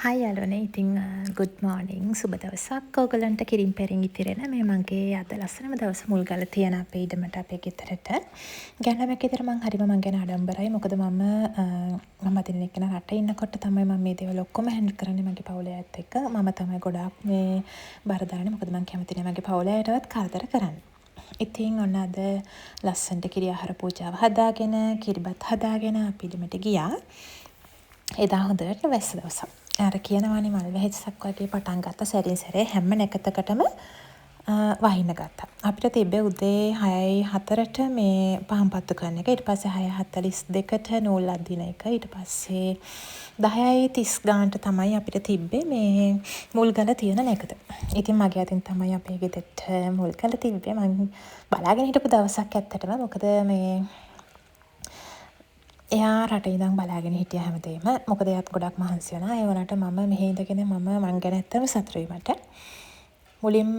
Hi යාළුවනේ, ඉතින් good morning, සුබ දවසක් ඕගොල්ලන්ට. කිරින් පෙරින් ඉතිරෙන මේ මගේ අද ලස්සනම දවස මුල්ගල තියෙන අපේ ඉඩමට, අපේ ගෙදරට. ගෑනු ළමයෙක් විදිහට මං හරිම මං ගැන ආඩම්බරයි. මොකද මම අදින එක්කෙනා රටේ ඉන්නකොට තමයි මම මේ දේවල් ඔක්කොම හැන්ඩල් කරන්නේ මගේ පවුලේ අයත් එක්ක. මම තමයි ගොඩාක් මේ බර දරන්නේ. මොකද මං කැමති නෑ මගේ පවුලේ අයටවත් කරදර කරන්න. ඉතින් ඔන්න අද ලස්සනට කිරි ආහාර පූජාව හදාගෙන, කිරිබත් හදාගෙන අපි ඉඩමට ගියා. එදා හොඳට වැස්ස දවසක්. අර කියනවනේ මල් වැහිස්සක් වගේ පටන් ගත්තා, සැරින් සැරේ හැම නැකතකටම වහින්න ගත්තා. අපිට තිබ්බේ උදේ හයයි හතරට මේ පහන් පත්තු කරන එක. ඊට පස්සේ හය හතලිස් දෙකට නූල් අදින එක. ඊට පස්සේ දහයයි තිස් ගානට තමයි අපිට තිබ්බේ මේ මුල්ගල තියෙන නැකත. ඉතින් මගේ අතින් තමයි අපේ ගෙදරට මුල්ගල තිබ්බේ. මං බලාගෙන හිටපු දවසක් ඇත්තටම. මොකද මේ එයා රටේ ඉඳන් බලාගෙන හිටිය හැමදේම. මොකද එයාත් ගොඩක් මහන්සි වුණා. ඒ වුණාට මම මෙහෙ ඉඳගෙන මං ගැන ඇත්තටම සතුටුයි මට. මුලින්ම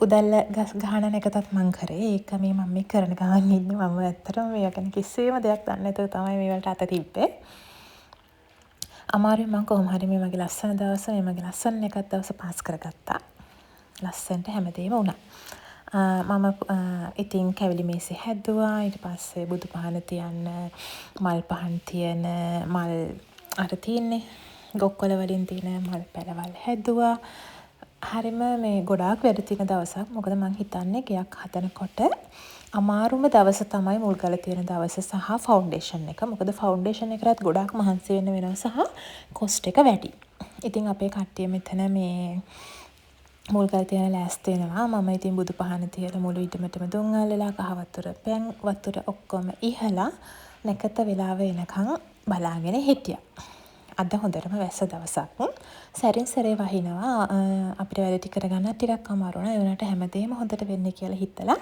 උදැල්ල ගස් ගහන නැකතත් මං කරේ. ඒක මේ මම මේ කරන ගමන් ඉන්නේ. මම ඇත්තටම මේවා ගැන කිසිම දෙයක් දන්නේ නැතුව තමයි මේ වලට අත තිබ්බේ. අමාරුවෙන් මං කොහොම හරි මේ මගේ ලස්සන දවස, මේ මගේ ලස්සන නැකත් දවස පාස් කරගත්තා. ලස්සනට හැමදේම වුණා. මම ඉතින් කැවිලි මේසෙ හැදුවා. ඊට පස්සේ බුදු පහන තියන්න මල් පහන් තියෙන මල් අර තියෙන්නේ ගොක්කොළ වලින් තියෙන මල් පැලවල් හැදුවා. හරිම මේ ගොඩාක් වැඩ තියෙන දවසක්. මොකද මං හිතන්නේ ගෙයක් හදනකොට අමාරුම දවස තමයි මුල්ගල තියෙන දවස සහ ෆවුන්ඩේෂන් එක. මොකද ෆවුන්ඩේෂන් එකටත් ගොඩාක් මහන්සි වෙන්න වෙනවා සහ කොස්ට් එක වැඩි. ඉතින් අපේ කට්ටිය මෙතන මේ මුල්ගල තියෙන ලෑස්ති වෙනවා. මම ඉතින් බුදු පහන තියලා මුළු ඉඩමටම දුම් අල්ලලා කහ වතුර පැන් වතුර ඔක්කොම ඉහලා නැකත වෙලාව එනකන් බලාගෙන හිටියා. අද හොඳටම වැස්ස දවසක්. සැරින් සැරේ වහිනවා. අපිට වැඩ ටික කරගන්නත් ටිකක් අමාරු වුණා. ඒ වුණාට හැමදේම හොඳට වෙන්නේ කියලා හිතලා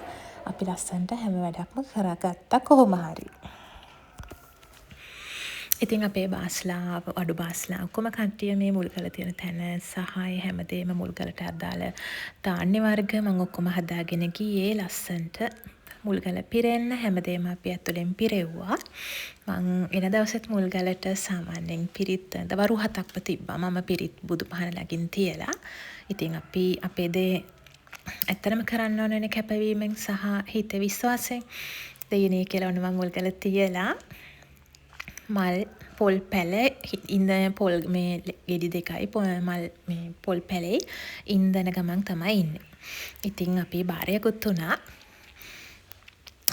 අපි ලස්සනට හැම වැඩක්ම කරගත්තා කොහොම හරි. ඉතින් අපේ බාස්ලා, අඩු බාස්ලා ඔක්කොම කට්ටිය මේ මුල්ගල තියෙන තැන සහ ඒ හැමදේම මුල්ගලට අදාළ ධාන්‍ය වර්ග මං ඔක්කොම හදාගෙන ගියේ. ලස්සනට මුල්ගල පිරෙන්න හැමදේම අපි ඇතුලෙන් පිරෙව්වා. මං එන දවසෙත් මුල්ගලට සාමාන්‍යයෙන් පිරිත් වරු 7ක්ම තිබ්බා. මම පිරිත් බුදු පහන ළඟින් තියලා. ඉතින් අපි අපේ දේ ඇත්තටම කරන්න ඕනනේ කැපවීමෙන් සහ හිතේ විශ්වාසයෙන්. දෙයනේ කියලා ඔන්න මං මුල්ගල තියලා මල් පොල් පැල ඉඳ පොල් මේ ගෙඩි දෙකයි මල් මේ පොල් පැලෙයි ඉන්දන ගමන් තමයි ඉන්නේ. ඉතින් අපි බාරයකුත් වුණා.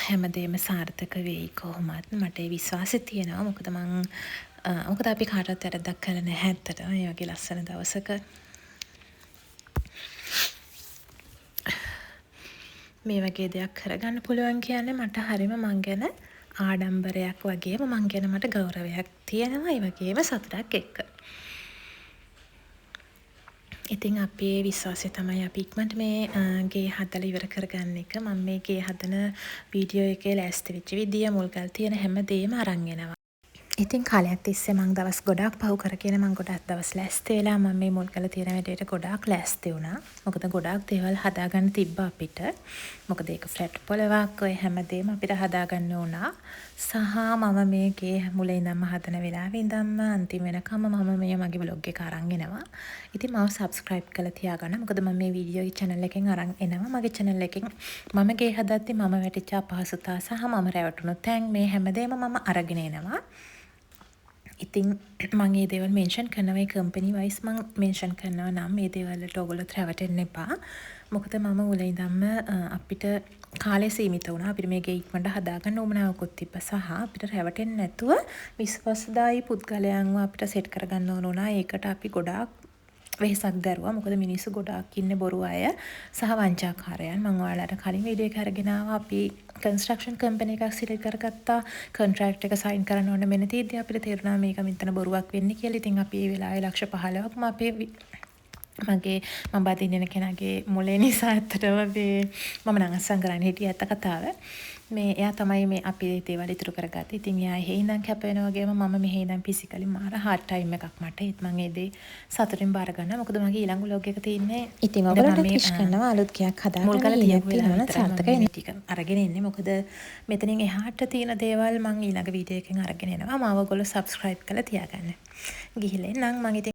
හැමදේම සාර්ථක වෙයි කොහොමත්. මට ඒ විශ්වාසය තියෙනවා. මොකද මොකද අපි කාටවත් වැරද්දක් කරලා නැහැ ඇත්තටම. මේ වගේ ලස්සන දවසක මේ වගේ දෙයක් කරගන්න පුළුවන් කියන්නේ මට හරිම මං ගැන ආඩම්බරයක් වගේම මං ගැන මට ගෞරවයක් තියෙනවා. ඒ වගේම සතුටක් එක්ක. ඉතින් අපේ විශ්වාසය තමයි අපි ඉක්මනට මේ ගේ හදලා ඉවර කරගන්න එක. මම මේ ගේ හදන වීඩියෝ එකේ ලෑස්ති වෙච්ච විදිය, මුල්ගල් තියෙන හැම දේම අරන් එනවා. ඉතින් කාලයක් තිස්සේ මං දවස් ගොඩාක් පහු කරගෙන මං ගොඩාක් දවස් ලෑස්ති වෙලා මං මේ මුල්ගල තියෙන වැඩේට ගොඩාක් ලෑස්ති වුණා. මොකද ගොඩාක් දේවල් හදාගන්න තිබ්බා අපිට. මොකද ඒක ෆ්ලැට් පොළවක්, ඔය හැමදේම අපිට හදාගන්න වුණා. සහ මම මේ ගේ මුල ඉඳන්ම හදන වෙලාවෙ ඉඳන්ම අන්තිම වෙනකම්ම මම මේ මගේ ව්ලොග් එක අරන් එනවා. ඉතින් මාව සබ්ස්ක්‍රයිබ් කරලා තියාගන්න. මොකද මම මේ වීඩියෝ චැනල් එකෙන් අරන් එනවා. මගේ චැනල් එකෙන් මම ගේ හදද්දි මම වැටිච්ච අපහසුතා සහ මම රැවටුණු තැන් මේ හැමදේම මම අරගෙන එනවා. ඉතින් මං ඒ දේවල් මෙන්ෂන් කරනවා, ඒ කම්පැනි වයිස් මං මෙන්ෂන් කරනවා නම් මේ දේවල් වලට ඔයගොල්ලොත් රැවටෙන්න එපා. මොකද මම මුල ඉඳන්ම අපිට කාලය සීමිත වුණා. අපිට මේ ගේ ඉක්මනට හදාගන්න උවමනාවකුත් තිබ්බා සහ අපිට රැවටෙන්නේ නැතුව විශ්වාසදායී පුද්ගලයන්ව අපිට සෙට් කරගන්න ඕන වුණා. ඒකට අපි ගොඩාක් වෙහෙසක් දැරුවා. මොකද මිනිස්සු ගොඩාක් ඉන්නේ බොරු අය සහ වංචාකාරයන්. මං ඔයාලට කලින් වීඩියෝ එක අරගෙන ආවා. අපි කන්ස්ට්‍රක්ෂන් කම්පැනි එකක් සිලෙක්ට් කරගත්තා. කොන්ට්‍රැක්ට් එක සයින් කරන්න ඕන මෙන්න තියෙද්දි අපිට තේරුණා මේක මෙතන බොරුවක් වෙන්නේ කියලා. ඉතින් අපි ඒ වෙලාවේ ලක්ෂ පහළොවක්ම අපේ මගේ මං බඳින්න එන කෙනාගේ මොලේ නිසා ඇත්තටම මේ මම නම් අස්සම් කරන්න හිටියේ ඇත්ත කතාව. මේ එයා තමයි මේ අපි දේවල් ඉතුරු කරගත්තේ. ඉතින් එයා එහෙ ඉඳන් කැප වෙන වගේම මම මෙහෙ ඉඳන් ෆිසිකලි මාර හાર્ඩ් ටයිම් එකක් මට. ඒත් මං ඒ දේ සතුටින් බාර ගන්නවා. මොකද මගේ ඊළඟ ව්ලොග් එක තියෙන්නේ. ඉතින් ඔයගොල්ලන්ටත් විශ් කරනවා අලුත් ගෙයක් හදාගන්න මුල්ගල හීනයක් තියපු තියෙනවා වෙලාව නම් විතරයි සාර්ථක මම වෙන්න. මේ ටික අරගෙන එන්නේ. මොකද මෙතනින් එහාට තියෙන දේවල් මං ඊළඟ වීඩියෝ එකෙන් අරගෙන එනවා. මාව ඔයගොල්ලෝ සබ්ස්ක්‍රයිබ් කරලා තියාගන්න. ගිහිල්ලා එන්නම් මං ඉතින්.